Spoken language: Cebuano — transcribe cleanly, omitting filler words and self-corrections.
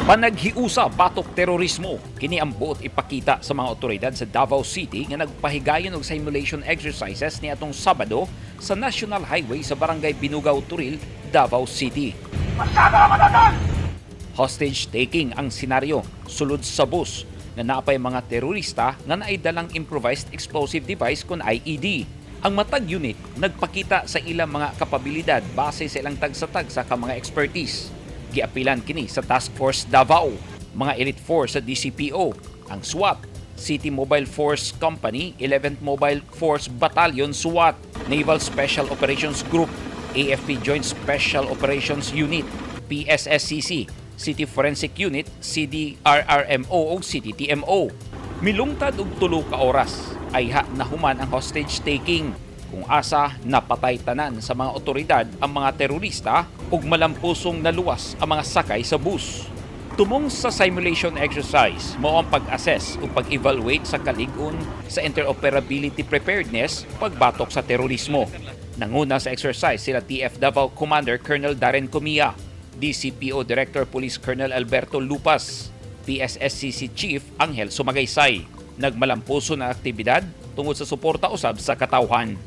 Panaghiusa batok terorismo, kini ang buot ipakita sa mga otoridad sa Davao City nga nagpahigayon og simulation exercises ni atong Sabado sa National Highway sa Barangay Binugaw, Toril, Davao City. Hostage taking ang senaryo sulod sa bus nga naapay mga terorista nga naay dalang improvised explosive device kon IED. Ang matag unit nagpakita sa ilang mga kapabilidad base sa ilang tagsa-tagsa ka mga expertise. Giapilan kini sa Task Force Davao, mga Elite Force sa DCPO, ang SWAT, City Mobile Force Company, 11th Mobile Force Battalion SWAT, Naval Special Operations Group, AFP Joint Special Operations Unit, PSSCC, City Forensic Unit, CDRRMO ug CTTMO. Milungtad og 3 ka oras ayha nahuman ang hostage taking kung asa napatay tanan sa mga otoridad ang mga terorista ug malampusong naluwas ang mga sakay sa bus. Tumong sa simulation exercise mao ang pag-assess ug pag-evaluate sa kalig-on sa interoperability preparedness pagbatok sa terorismo. Nanguna sa exercise sila TF Davao Commander Colonel Darren Comia, DCPO Director Police Colonel Alberto Lupas, PSSCC Chief Angel Sumagaysay. Nagmalampuso na aktibidad tungod sa suporta usab sa katawhan.